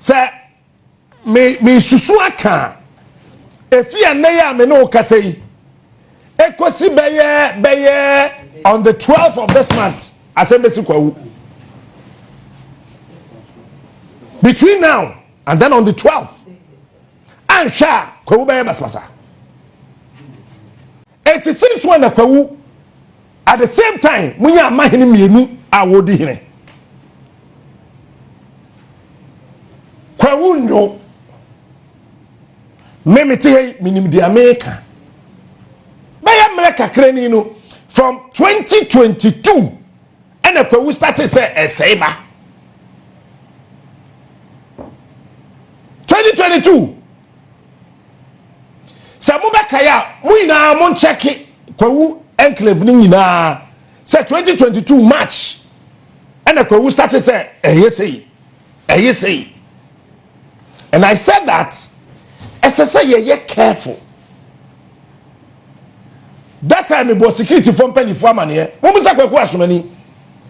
Sɛ me mesusu aka a, efi ɛnɛ yi a me ne wo kasa yi ekosi bɛyɛ on the 12th of this month, asɛm bɛsi Kwawu. Between now and then on the 12th, anhwɛ a, Kwawu bɛyɛ basabasa. Eti since when na Kwawu at the same time munya amahene mmienu a wɔdi hene? Kwawu nyo. Me mete ha yi, menim deɛ meka. Bɛyɛ mmerɛ kakra ni no, from 2022 ɛna Kwawu start sɛ ɛsɛe ba. 2022, sɛ mobɛkae a, mo nyinaa monkyɛke Kwawu enclave no nyinaa sɛ 2022 March ɛna Kwawu start sɛ ɛyɛ sei, ɛyɛ sei. And I said that ɛsɛ sɛ yɛyɛ careful. That time mebɔ security fo mpanimfoɔ amaneɛ. Mo bisa Kwaku Asomani,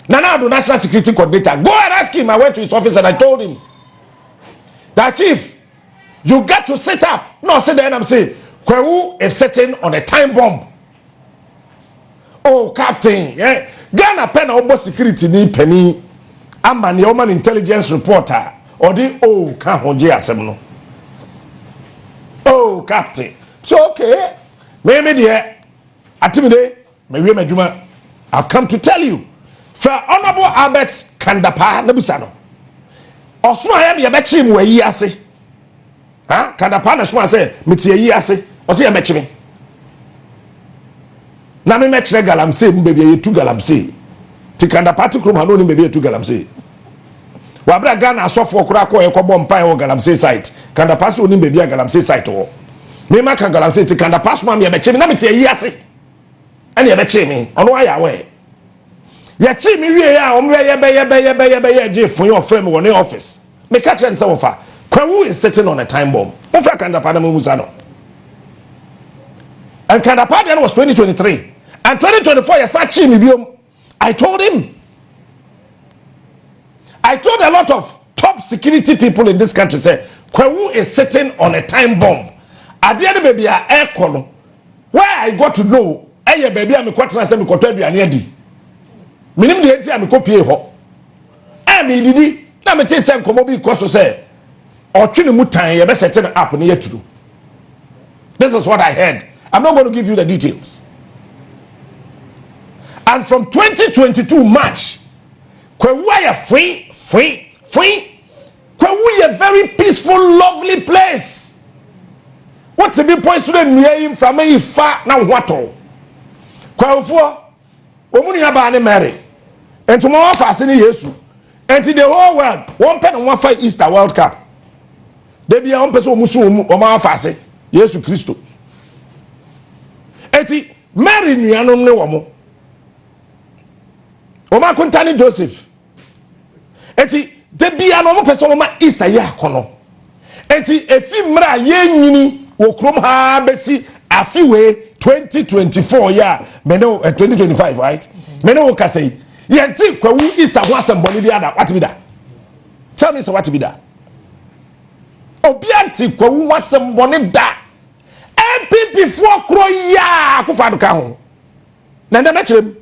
Nana Ado national security coordinator. Go and ask him. I went to his office and I told him that, "Chief, you got to sit up." No, sit there and I'm saying Kwawu is sitting on a time bomb. "Oh, Captain, yeah." Ghana pɛ na ɔbɔ security ni panin amaneɛ, ɔma no intelligence report a ɔde o ka ho gye asɛm no. "Oh, Captain." So okay, me deɛ, atemide mawie m'adwuma. I've come to tell you, fɛ Honourable Albert Kandapa na bisa no. Ɔso a yɛ yɛbɛkye mu ayi ase ha. Kandapa na soma sɛ mete ayi ase, ɔsɛ yɛbɛkye me na me mɛkyerɛ galamsey mu, baabi a yɛtu galamsey. Ti Kandapa te kurom ha na onim baabi a yɛtu galamsey. Wabere Ghana asɔfoɔ koraa kɔ yɛkɔbɔ mpaeɛ wɔ galamsey site, Kandapa sɛ onim baabi a galamsey site wɔ. Mema ka galamsey ti Kandapa soma me yɛbɛkye me na mete ayi ase ɛne yɛbɛkye me. Ɔno ayɛ awɛ yɛkye me wie a, ɔmo bɛyɛ bɛyɛ bɛyɛ bɛyɛ bɛyɛ gye fun yɛ. Ɔfrɛ me wɔ ne office, meka kyerɛ ne sɛ, "Wɔfa, Kwawu is sitting on a time bomb." Mofrɛ Kandapa na mo musa no. And Kandapa deɛ no was 2023 and 2024 yɛsa kye me biom. I told him, I told a lot of top security people in this country say Kwawu is sitting on a time bomb. Adeɛ no, baabi a ɛkɔ no, where I got to know, ɛyɛ baabi a mekɔtena sɛ mekɔtɔ aduane adi. Menim deɛ nti a mekɔ pie hɔ ɛ medidi na mete sɛ nkɔmmɔ bi kɔ so sɛ ɔtwe ne mu tan, yɛbɛsɛte no app ne yɛturu. This is what I heard. I'm not going to give you the details. And from 2022 March, Kwawu ayɛ free free free. Kwawu yɛ very peaceful, lovely place. Wote bi pɔ so dɛ nnua yi, mframa yi fa na wo ho atɔ. Kwawufoɔ wɔn mu nua baa ne Mary, nti wɔn afa ase ne Yesu. Nti the whole world wɔn pɛ na wɔn afa Easter World Cup debi a wɔn pɛ sɛ wɔn so wɔn afa ase Yesu Kristo. Eti Mary nuanom ne wɔn akonta ne Joseph. Eti debi a na wɔn pɛ sɛ wɔn ma Easter yɛ akɔnɔ. Eti efi mmerɛ a yɛnyini wɔ kurom ha bɛsi afi wei 2024 yɛ a mene wo 2025, right, mene wo kasa yi, yɛn ti Kwawu Easter ho asɛm bɔne bi ada. Wate bi da? Tell me sɛ wate bi da. Obiara nte Kwawu ho asɛm bɔne da. NPP foɔ koro yaa Akufo Ado ka ho na ndɛ mɛkyerɛ mu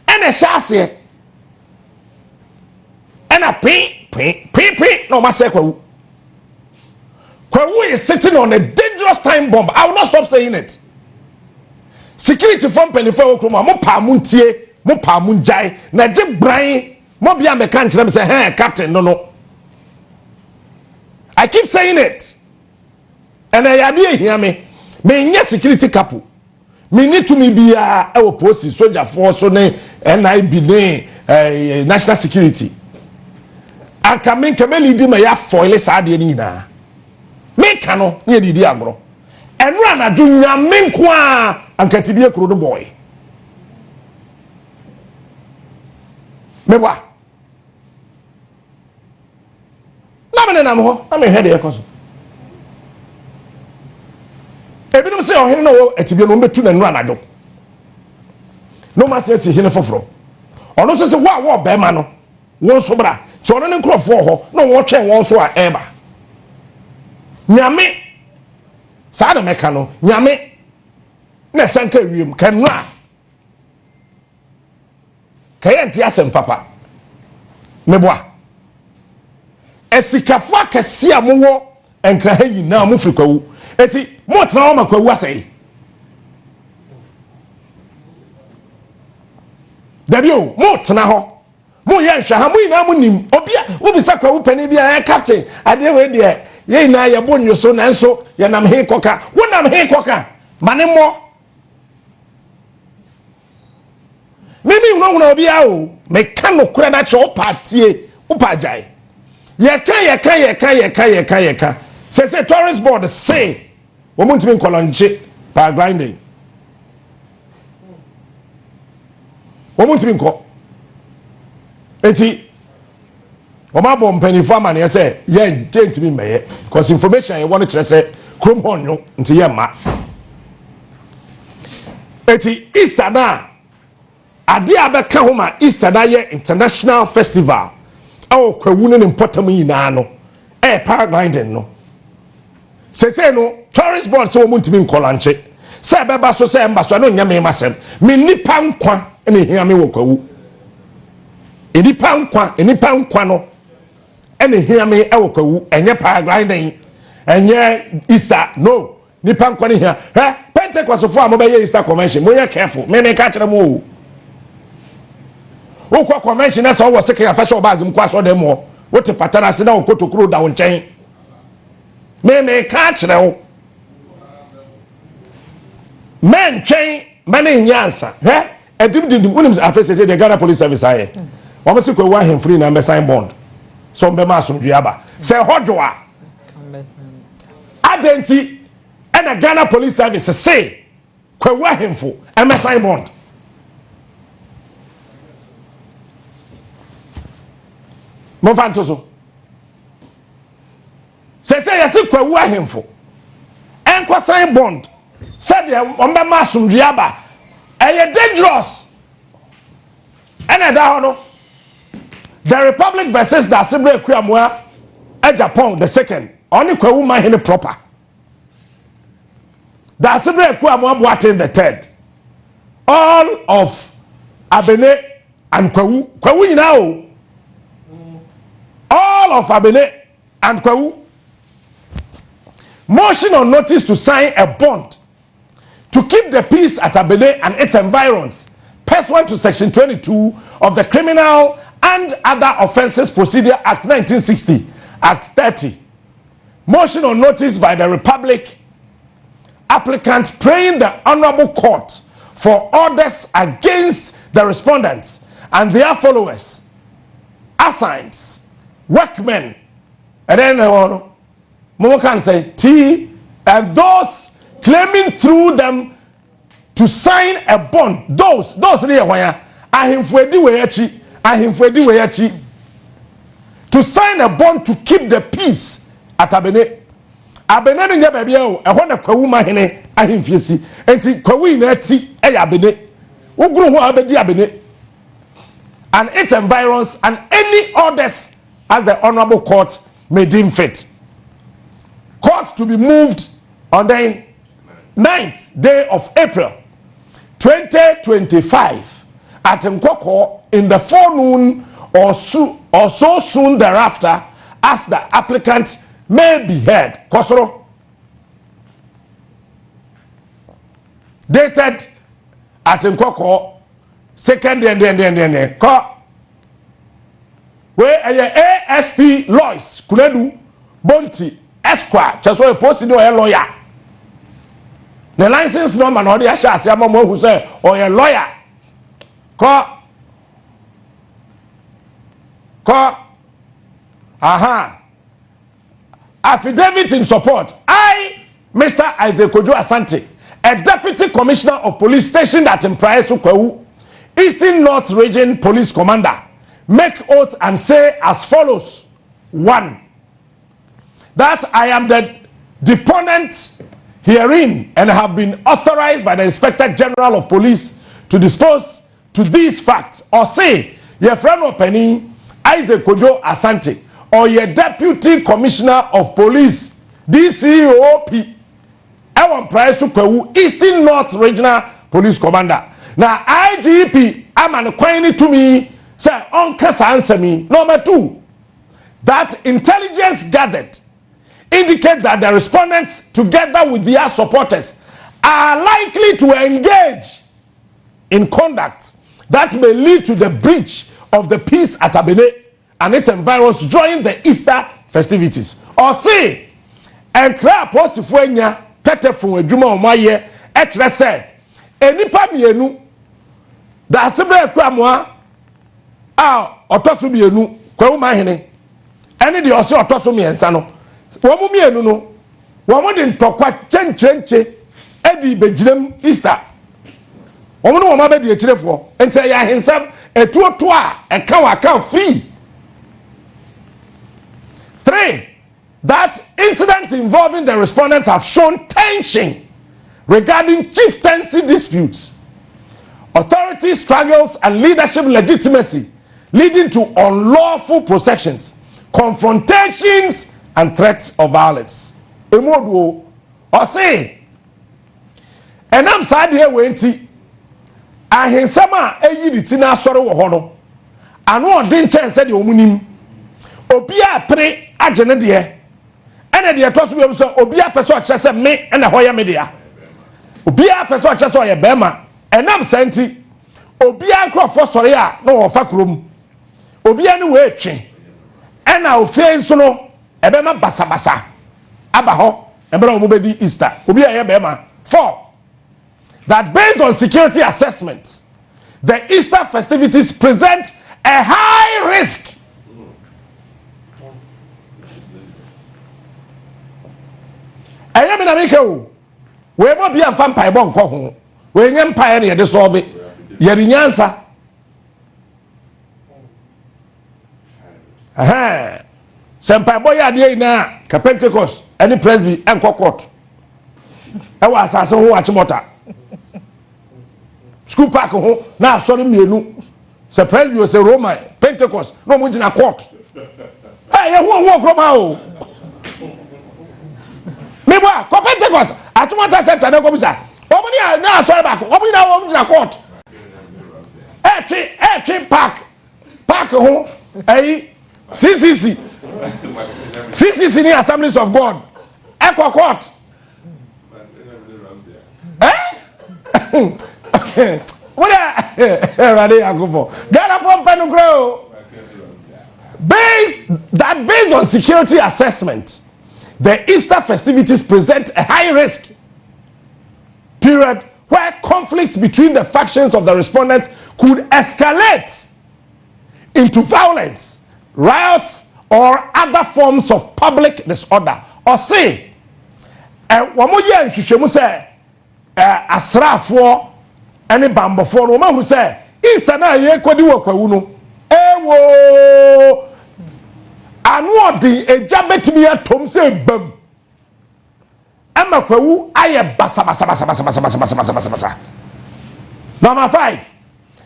ɛna ɛhyɛ aseɛ ɛna pin pin pin pin na ɔma sɛ Kwawu. Kwawu is sitting on a dangerous time bomb. I will not stop saying it. Security fo mpanyinfoɔ a ɛwɔ kurom a, mo paa mo ntie, mo paa mo ngyae na gye bran mo bia mɛka nkyerɛ mi sɛ hɛn Captain no. I keep saying it ɛna ɛyɛ adeɛ ehia me. Me nyɛ security couple, me ni tumi biara ɛwɔ polisi, sogyafoɔ so ne NIB ne national security. Anka me nka me lead ma yɛ afɔile saa adeɛ no nyinaa. Meka no ne yɛ didi agorɔ. Ɛno anadwo, Nyame nko a anka tibie kuro no bɔɔe meboa na me nenam hɔ na mehwɛ deɛ ɛkɔ so. Ebinom sɛ ɔhene na ɔwɔ atibie no, ɔmbɛtu n'anu anadwo na ɔma sɛ asi hene foforɔ. Ɔno nso sɛ wo a wɔɔ bɛrima no, wo nso bra. Nti ɔno ne nkurɔfoɔ hɔ na wɔtwɛn wɔn so a ɛreba. Nyame saa na mɛka no, Nyame na ɛsɛn ka wiem kɛnura kɛyɛ nti asɛm papa meboa. Asikafo akɛse a mowɔ Nkraha nyinaa, mo firi Kwawu, eti mo tena hɔ ma Kwawu asɛe? Dabi o, mo tena hɔ mo yɛ nhwɛ ha. Mo nyinaa mo nim obi a wobisa Kwawu panin bi a ɛ captain adeɛ wei deɛ, yɛn nyinaa yɛbɔ nyo so, nanso yɛnam he kɔka, wonam he kɔka ma ne mmɔ. Mimi hunahuna obiara o, meka nokorɛ no akyerɛ. Wopa tie, wopa agyae. Yɛka, yɛka, yɛka, yɛka, yɛka, yɛka sɛ tourist board se wɔn ntumi nkɔlɔnkye paragliding, wɔn ntumi nkɔ. Eti wɔn abɔ mpanyinfoɔ amaneɛ sɛ yɛn gye ntumi mmɛyɛ, because information a yɛwɔ no kyerɛ sɛ kurom hɔ nyo, nti yɛn mma. Eti Easter naa, adeɛ a bɛka ho ma Easter na yɛ international festival ɛwɔ Kwawu ne ne mpɔtam nyinaa no, ɛyɛ paragliding no. Sese no, tourist board sɛ wɔn ntumi nkɔlankye sɛ ɛbɛba so sɛ ɛmba so, ɛno nyɛ me ma sɛm. Me nipa nkwa ɛna ehia me wɔ Kwawu. Nipa nkwa, nipa nkwa no ɛna ehia me ɛwɔ Kwawu. Ɛnyɛ paragliding, ɛnyɛ Easter no. Nipa nkwa ne hia. Hɛ, Pentecostfoɔ a mobɛyɛ Easter convention, moyɛ careful. Me ka kyerɛ mo o, wokɔ convention na sɛ wowɔ sekan afa hyɛ wo bag mu kɔ asɔdan mu hɔ, wote pata no ase na wo kotokuro da wo nkyɛn. Me me ka kyerɛ wo, mɛntwɛn ma ne nyɛ ansa. Hwɛ, ɛdim dimdim, wonim sɛ afei sɛ deɛ Ghana Police Service ayɛ, wɔn si Kwawu ahemfo nyinaa mbɛsan bond so mbɛma asomdwe aba sɛ ɛhɔ dwo a. Adɛn nti ɛna Ghana Police Service se Kwawu ahemfo ɛmɛsan bond? Momfa nto so sɛ yɛse Kwawu ahemfo ɛnkɔsan bond sɛdeɛ wɔn asomdwe aba, ɛyɛ dangerous. Ɛna ɛda hɔ no, The Republic versus Dasebre Akuamoa Japan the second, ɔne Kwawu mahene proper, Dasebre Akuamoa Boateng the third, all of Abene and Kwawu, Kwawu nyinaa o, all of Abene and Kwawu, motion on notice to sign a bond to keep the peace at Abene and its environs pursuant to section 22 of the Criminal and Other Offences Procedure Act 1960, Act 30. Motion on notice by the Republic applicant praying the Honorable Court for orders against the respondents and their followers, assigns, workmen, and then Momo can say T and those claiming through them to sign a bond. Those ne yɛ hwan a? Ahemfo edi wɔ akyi, ahemfo edi wɔ akyi, to sign a bond to keep the peace at Abene. Abene no nyɛ baabi a o, ɛhɔ na Kwawu mahene ahemfie si. Nti Kwawu nyinaa ti ɛyɛ Abene. Woguru ho a abɛdi Abene and its environs and any others as the Honourable Court may deem fit. Court to be moved on the 9th day of April 2025 at Nkawkaw in the forenoon or so soon thereafter as the applicant may be heard. Kosoro. Dated at Nkawkaw, second den den den den den. Kɔ. Wei ɛyɛ ASP Lois Kunadu Bonti Esquire, kyerɛ sɛ ɔyɛ polisi ne ɔyɛ lawyer. Ne license number na ɔde ahyɛ ase ama mo ahu sɛ ɔyɛ lawyer. Kɔ. Kɔ. Aha. Affidavit in support. I, Mr. Isaac Kojo Asante, a deputy commissioner of police stationed at Mpraeso Kwawu, Eastern North Region Police Commander, make oath and say as follows. One, that I am the deponent herein and have been authorized by the Inspector General of Police to dispose to these facts. Or say, your friend Penny, Isaac Kojo Asante, ɔyɛ Deputy Commissioner of Police, DCOP, ɛwɔ Mpraeso Kwawu Eastern North Regional Police Commander, na IGP ama ne kwan ne tumi sɛ ɔnka saa nsɛm yi. Number two, that intelligence gathered indicate that the respondents, together with their supporters, are likely to engage in conduct that may lead to the breach of the peace at Abene and its environs during the Easter festivities. Ɔse nkra apolisifoɔ anya tɛtɛfon adwuma a wɔn ayɛ ɛkyerɛ sɛ nnipa mmienu, Daasebrɛ Akuramoa a ɔtɔ so mmienu, Kwawu Mahene, ɛne deɛ ɔsɛ ɔtɔ so mmiɛnsa no, wɔn mu mmienu no, wɔn de ntɔkwa kyɛnkyɛnkyɛn ɛde bɛgyinam Easter. Wɔn ne wɔn abɛdi akyirefoɔ, nti ɛyɛ ahensɛm etuo to a ɛka wɔ aka free. Three, that incidents involving the respondents have shown tension regarding chieftaincy disputes, authority struggles and leadership legitimacy, leading to unlawful processions, confrontations and threats of violence. Emu oduo. Ɔse ɛnam saa deɛ wei nti, ahensɛm a ɛyi ne ti n'asɔre wɔ hɔ no ano ɔde nkyɛn sɛdeɛ wɔn nim obi a pere agye ne deɛ. Ɛna deɛ ɛtɔ so bi sɛ obi apɛ sɛ ɔkyerɛ sɛ me ɛna hɔ yɛ me dea, obi apɛ sɛ ɔkyerɛ sɛ ɔyɛ bɛrima. Ɛnam saa nti, obiara nkurɔfoɔ sɔre a na wɔfa kurom, obiara ne wee twe, ɛna ofie nso no ɛbɛma basabasa aba hɔ ɛbɛrɛ wɔn bɛdi Easter, obi a ɛyɛ bɛrima. Four, that based on security assessment, the Easter festivities present a high risk. Ɛyɛ mi na mi kɛ o, wei mo bi anfa mpaebɔ nkɔ ho, wei nye mpaeɛ na yɛde sɔɔbe, yɛde nyansa. Sɛ mpaebɔ yɛ adeɛ nyinaa ka Pentecost ɛne Presby ɛnkɔ court ɛwɔ asase ho, Akyemɔta school park ho, na asɔre mmienu sɛ Presby o sɛ Roman Pentecost na wɔn gyina court. Ɛ yɛ ho ho kurom ha o. Mebɔ a kɔ Pentecost Akyemɔta center na kɔbisa wɔn ne ne asɔre baako, wɔn nyinaa wɔn gyina court ɛtwe park ho. Ɛyi CCC ne Assemblies of God ɛkɔ court. Ɛ wọ́n Ɛwurade Yankopɔ, Ghana fɔ mpɛ no kura o. Based on security assessment, the Easter festivities present a high risk period where conflict between the factions of the respondents could escalate into violence, riots, or other forms of public disorder. Ɔse, ɛ wɔn yɛ nhwehwɛmu sɛ ɛ asraafoɔ ɛne bambɔfoɔ no, wɔn ahu sɛ Easter naa yɛrekɔdi wɔ Kwawu no, ɛwɔ ano ɔden, egya bɛtumi atom sɛ bam ɛma Kwawu ayɛ basabasabasabasabasabasabasa. Number five,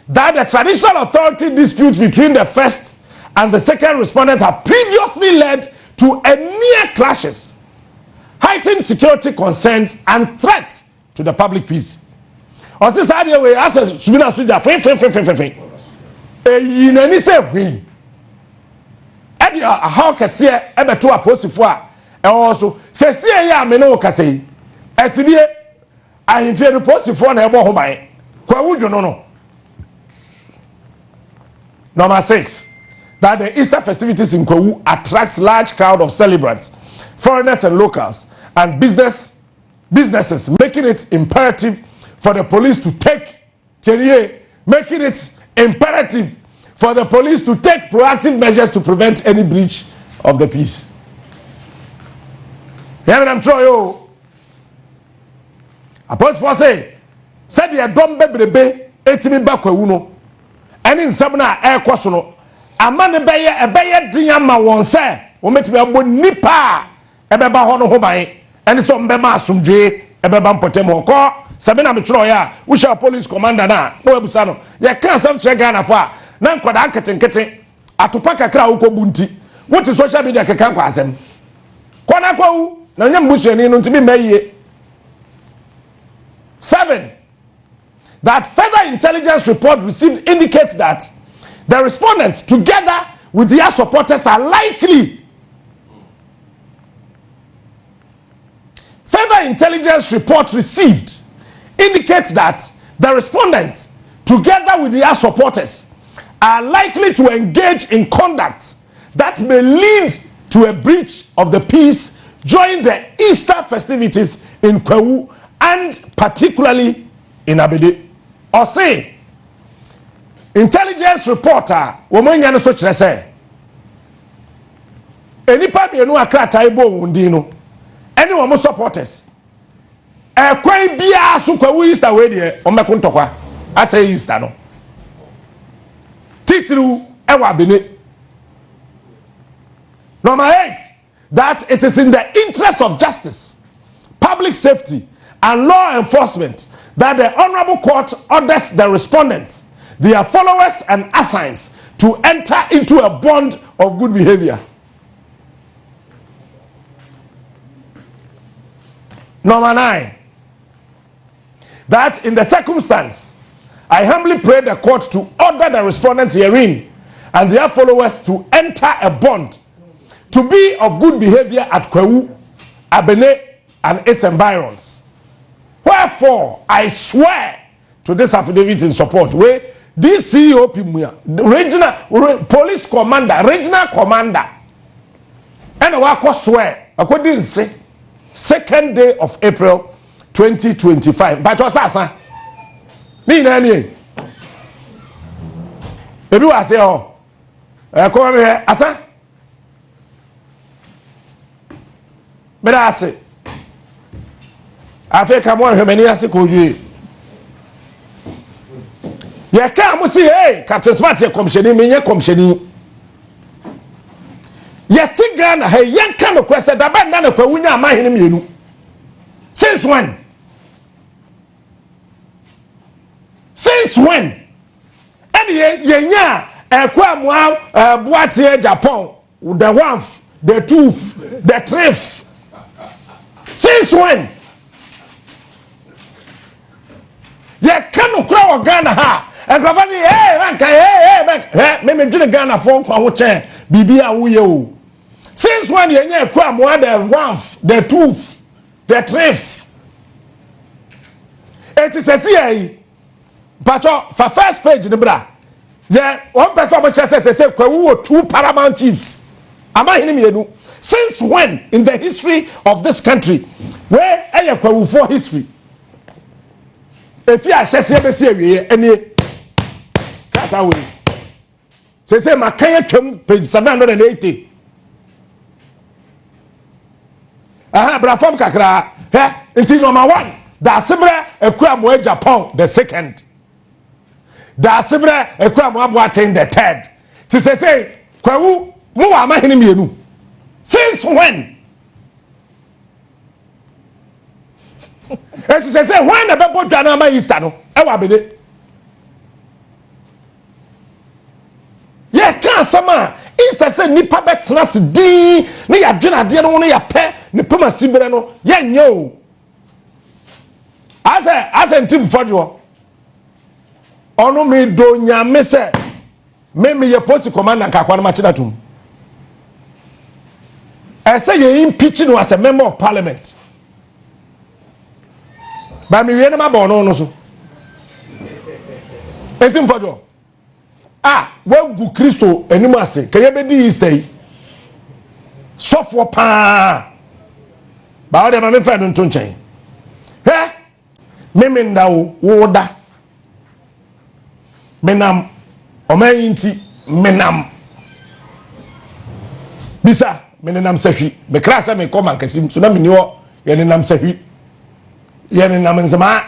that the traditional authority dispute between the first and the second respondent have previously led to a near clashes, heightened security concerns and threat to the public peace. Ɔsi saa deɛ wei asɛ sumina soja fɛnfɛnfɛnfɛnfɛn eyi n'ani sɛ hwii ɛde ahaw kɛseɛ ɛbɛto apolisifoɔ a ɛwɔ so. Sɛsie yi a me ne wo kasa yi, ɛtibie ahemfie no, polisifoɔ na ɛbɔ ho ban. Kwawu dwo no. Number six, that the Easter festivities in Kwawu attracts large crowd of celebrants, foreigners and locals, and businesses, making it imperative for the police to take Thierry, making it imperative for the police to take proactive measures to prevent any breach of the peace. Yẹ́n mi twerɛ o. Apolisifoɔ sɛ sɛdeɛ dɔm bebrebe etimi ba Kwawu no ɛne nsɛm no a ɛrekɔ so no, ama ne bɛyɛ ɛbɛyɛ den ama wɔn sɛ wɔn bɛtumi abɔ nipa a ɛbɛba hɔ no ho ban, ɛne sɛ wɔn bɛma asomdwee ɛbɛba mpɔtam hɔ. Kɔ sɛbi na metwerɛ yɛ a wohyɛ police commander no a na wabusa no. Yɛka asɛm kyerɛ Ghanafoɔ a na nkwadaa nketenkete. Atopa kakra a wokɔbu nti wote social media keka nkɔ asɛm. Kɔ na kɔwu na nyɛ mbusuani no ntumi mma yie. 7, that further intelligence report received indicates that the respondents, together with their supporters, are likely. Further intelligence report received indicates that the respondents, together with their supporters, are likely to engage in conduct that may lead to a breach of the peace during the Easter festivities in Kwahu and particularly in Abede. Ɔse intelligence report a wɔn anya no so kyerɛ sɛ nnipa mmienu a krataa yi bɔ wɔn din no ɛne wɔn supporters, ɛkwan biara so Kwawu Easter wei deɛ, wɔn bɛko ntɔkwa asɛ Easter no, titiriw ɛwɔ Abene. Number 8, that it is in the interest of justice, public safety and law enforcement that the honourable court orders the respondents, their followers and assigns to enter into a bond of good behaviour. Number 9, that in the circumstance, I humbly pray the court to order the respondents herein and their followers to enter a bond to be of good behavior at Kwahu, Abene and its environs. Wherefore, I swear to this affidavit in support. Where this COP regional police commander, regional commander, and wakɔ swear, akɔdi nse, second day of April 2025. But ɔsa asa ne nyinaa nie, ebi wɔ aseɛ hɔ, ɛkɔm hwɛ asa meda ase. Afei ka mo ahwɛ m'ani ase kɔdwie yɛka mo si, hey, Captain Smart yɛ kɔmhyɛni. Menyɛ kɔmhyɛni. Yɛte Ghana ha, yɛnka nokorɛ sɛ daba nna no kwa wonya amahene mmienu. Since when? Since when ɛne yɛnya ɛkɔ amoa ɛboateɛ Japan, the one, the two, the three? Since when? Yɛka nokora wɔ Ghana ha, nkurɔfoɔ sɛ ee manka ee ee manka. Hɛ, mímí dwene Ghanafoɔ nkwa ho kyɛn biribi a woyɛ o. Since when yɛnya ɛkɔ amoa the one, the two, the three? Eti sɛ si yɛ yi mpatɔ fa first page ni bra. Yɛ wɔn pɛ sɛ wɔn kyerɛ sɛ sɛ Kwawu wɔ two paramount chiefs, amahene mmienu. Since when in the history of this country? Wei ɛyɛ Kwawufoɔ history efi ahyɛseɛ bɛsi awieɛ. Ɛnie krataa wei sese maka yɛ twam, page 780. Aha, bra fam kakra. Hɛ, nti number one, Daasebrɛ Akua Japan the second, Daasebrɛ Akua Aboaten the third. Ti sese Kwawu mo wɔ amahene mmienu. Since when? Eti sese hwan na bɛbɔ dwa no ama Easter no ɛwɔ Abene? Yɛka asɛm a Easter sɛ nnipa bɛtena ase din ne yɛadwene adeɛ no ho no, yɛpɛ ne pem asiberɛ no, yɛnyɛ o. Asɛ ntim fɔdeɔ ɔno medo Nyame sɛ me meyɛ post commander nkakwa no makyena tom. Ɛsɛ yɛ impeach no as a member of parliament ba mewie no mabɔ ɔno no so. Ntim fɔdeɔ a wagu Kristo anim ase ka yɛbɛdi Easter yi sɔfoɔ paa baa ɔde ma memfa no nto nkyɛn. Hwɛ, meme nda wo wo da menam ɔman yi nti menam bisa menenam sahwi mekra sɛ mekɔ mankasim so na menni hɔ. Yɛnenam sahwi, yɛnenam nzemaa,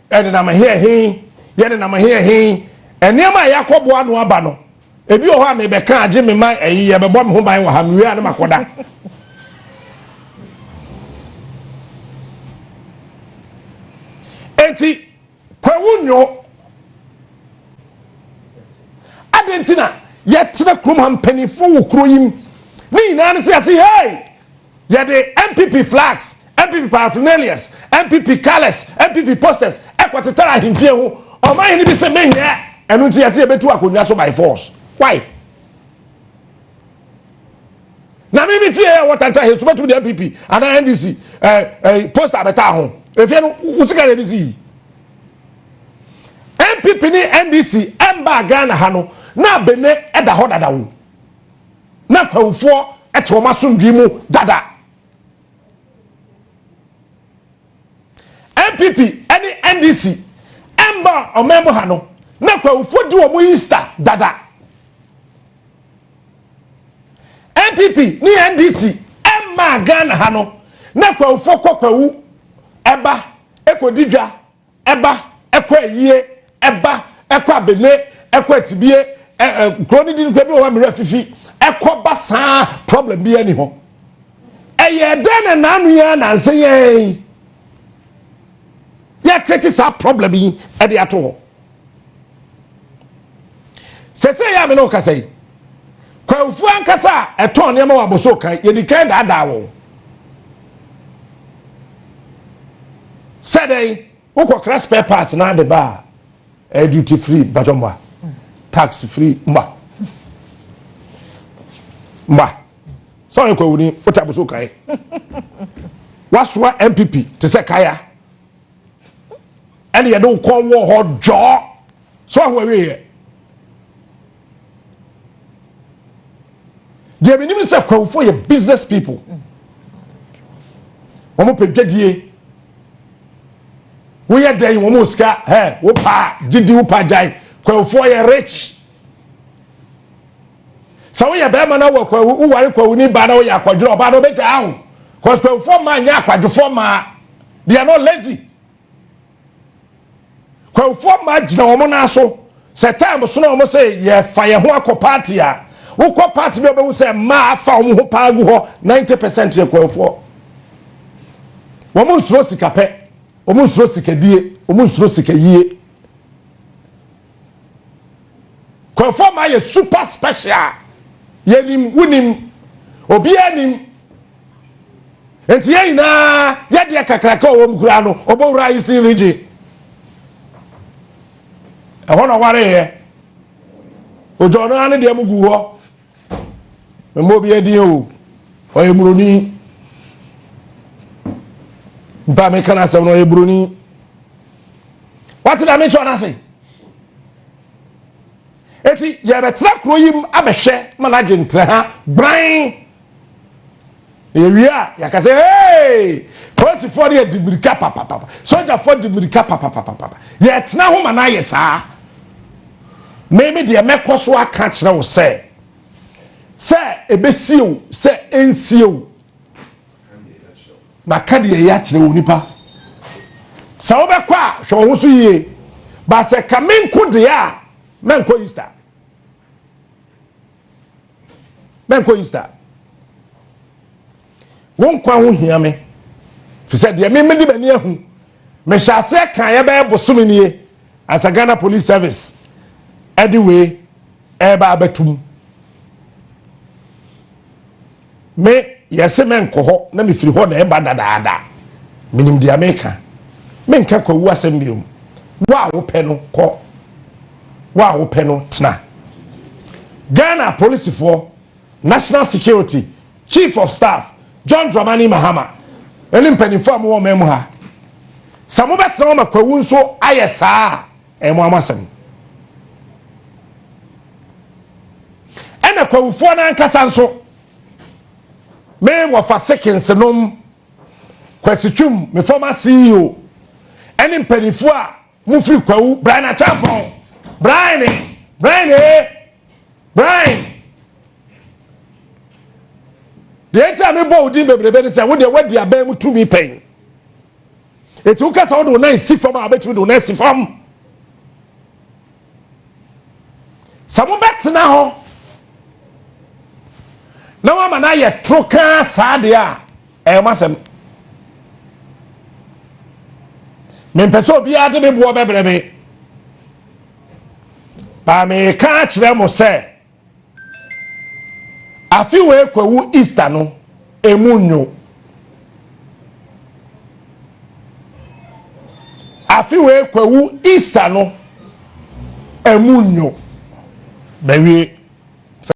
yɛnenam heɛhe, yɛnenam heɛhe. Nneɛma a yɛakɔboa no aba no, ebi wɔ hɔ a mebɛka agye me ma ɛyi yɛbɛbɔ me ho ban wɔ ha. Mewie a ne makɔda. Enti Kwawu nyo adi nti na Yɛtena kurom ha, mpanimfoɔ wɔ kuro yi mu ne nyinaa no sɛ yɛse, hey, yɛde NPP flags, NPP paraphernalias, NPP colours, NPP posters ɛkɔtetare ahemfie ho. Ɔman bi sɛ menyɛ ɛno nti yɛsɛ yɛbɛtu akonnwa so by force. Why? Na mi fie yɛ wɔ Tantra Hills, bɛtumi de NPP anaa NDC ɛɛ ɛɛ poster abɛta ho. Efie no wosika na NDC yi, NPP ne NDC ɛmba Ghana ha no, na abene ɛda hɔ dada wo na kwawufoɔ ɛte wɔn asomdwi mu dada. NPP ɛne NDC ɛmba ɔman mu ha no, na kwawufoɔ di wɔn Easter dada. NPP ne NDC ɛmma Ghana ha no, na kwawufoɔ kɔ kwawu ɛba, ɛkɔdi dwa ɛba, ɛkɔ ayie ɛba, ɛkɔ abene, ɛkɔ atibie, ɛ ɛ kuro ne di nkura bi wɔ hɔ mmerɛ fifi ɛkɔ ba saa, problem bi ɛni hɔ. Ɛyɛ dɛn na n'ano yɛn nanse yɛn yɛ saa problem yi ɛde ato hɔ sɛsɛ yɛ ame ne ɔkasa yi? Kwawufoɔ ankasa a ɛtɔn nneɛma wɔ aboso kan, yɛdi kan daadaa wɔn sɛdɛn wokɔkra spare parts na ade ba a, ɛyɛ duty free, mpatwɔ mmoa, tax free, mmoa mmoa sɛ ɔyɛ kwawuni wote aboso kan wasoa NPP te sɛ kaya ɛne yɛde wo kɔn wɔ hɔ dwɔɔ so aho awieɛ. Deɛ menim sɛ kwawufoɔ yɛ business people, wɔn pɛ dwadie. Woyɛ dɛn wɔn sika ɛ wopa didi wopa gyae. Kwawufoɔ yɛ rich. Sɛ woyɛ bɛrima na wɔ kwawu, woware kwawu ni ba na woyɛ akwadworɔ, ɔbaa na ɔbɛgyaa wo, cause kwawufoɔ maa nyɛ akwadwofoɔ maa. They are not lazy. Kwawufoɔ mmaa gyina wɔn nan so sɛ time so na wɔn sɛ yɛfa yɛn ho akɔ party a, wokɔ party bi a, wɔbɛhu sɛ mmaa afa wɔn ho paa gu hɔ, 90% yɛ kwawufoɔ. Wɔn nsuro sika pɛ, wɔn nsuro sikadie, wɔn nsuro sikayie. Kwawufoɔ mmaa yɛ super special. Yɛnim, wonim, obiara nim. Nti yɛn nyinaa yɛdeɛ kakraka ɔwɔ mu koraa no, ɔbɔwura Eastern Region ɛhɔ na ɔwareyɛ ogya ɔno ara ne deɛ mu gu hɔ. Mmɔ obi adin o, ɔyɛ buroni mpa meka no asɛm no, ɔyɛ buroni. Wate na mekyɛ ɔno ase. Eti yɛbɛtena kuro yi mu abɛhwɛ ma no agye ntrɛ ha bran. Yɛwie a, yɛaka sɛ, hey, polisifoɔ no yɛdi mmirika papapapa, sogyafoɔ di mmirika papapapapa. Yɛtena ho ma no ayɛ saa. Meme deɛ mɛkɔ so aka kyerɛ wo sɛ ɛbɛsie o, sɛ ɛnsie o, maka deɛ ɛyɛ akyerɛ wo nipa. Sɛ wobɛkɔ a, hwɛ wo ho so yie ba. Sɛ ka me nko deɛ a, mɛnkɔ Easter, mɛnkɔ Easter. Wo nkwa ho hia me, fi sɛ deɛ memede m'ani ahu, mehyɛ aseɛ kan yɛbɛyɛ bosome nie ansa Ghana Police Service ɛde wei ɛreba abɛtum me. Yɛse mɛnkɔ hɔ na mefiri hɔ na ɛba dadaada. Menim deɛ meka. Menka kwawu asɛm biom. Wo a wopɛ no kɔ, wo a wopɛ no tena. Ghana polisifoɔ, National Security Chief of Staff John Dramani Mahama ɛne mpanimfoɔ a mowɔ ɔman mu ha, sɛ mobɛtena hɔ ma kwawu nso ayɛ saa a, ɛyɛ mo amasɛm. Ɛna kwawufoɔ no ankasa nso, me wɔfa sekens nom Kwasi Twum, me former CEO, ɛne mpanimfoɔ a mofiri kwawu, Brian Achampɔn, Brian, Brian, ee Brian, deɛ nti a mebɔ wo din bebrebe ne sɛ wo deɛ woadi abɛn mu tumi pɛn, eti woka sɛ wode wo nan si fam a, wobɛtumi de wo nan si fam. Sɛ mobɛtena hɔ na wama no ayɛ toro kaa saa deɛ a, ɛyɛ mo asɛm. Mempɛ sɛ obiara de me boɔ bɛbrɛ me baa. Meka akyerɛ mo sɛ Afe wei Kwawu Easter no, emu nyo. Afe wei Kwawu Easter no, emu nyo. Bɛwie.